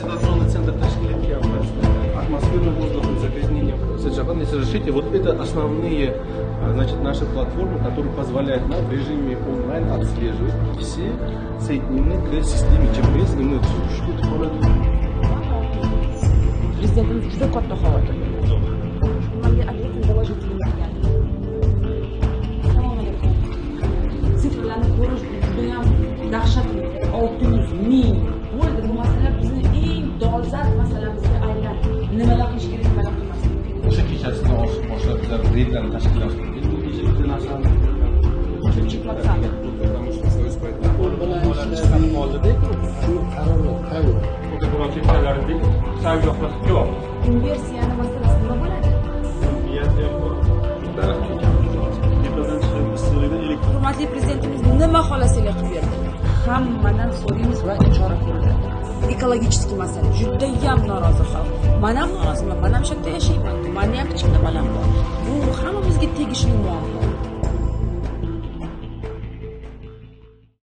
Координационный центр tashkil etganmiz. Атмосферным воздухом, загрязнением. Саджахан, если разрешите, вот это основные, значит, наши платформы, которые позволяют нам в режиме онлайн отслеживать. Все соединены к системе GPS, и мы tushib ketib qoladi. Prezidentimiz juda katta xavotirda. Manga ответим доложить. Assalomu alaykum. Цифра larni ko'rish judayam dahshatli. 600 000 bo'ldi. Bu masala bizni eng dolzarb masalamizga aylandi. Nimalar qilish kerak, nimalar qilmaslik kerak? O'sha kechasidan boshlab bizlar reydlarni tashkillashtirdik. Bu kecha bitta narsani 3%. Потому что o'z paytida Qo'l bilan chiqarib oldida. Shu qarorlar tayyor. Texnikalaridek sargohlar yo'q. Inversiyani masalasi nima bo'ladi? Daraxt kechamiz. Tepadan chiqib issiqlikdan elektr Hurmatli prezidentimiz nima xohlasangiz qilib berdilar. Hammadan so'raymiz va chora ko'riladi. Ekologический masala, judayam norozi xalq. Man ham noroziman, man ham shu yerda yashayman. Mani ham kichkina bolam bor. Bu hammamizga tegishli muammo.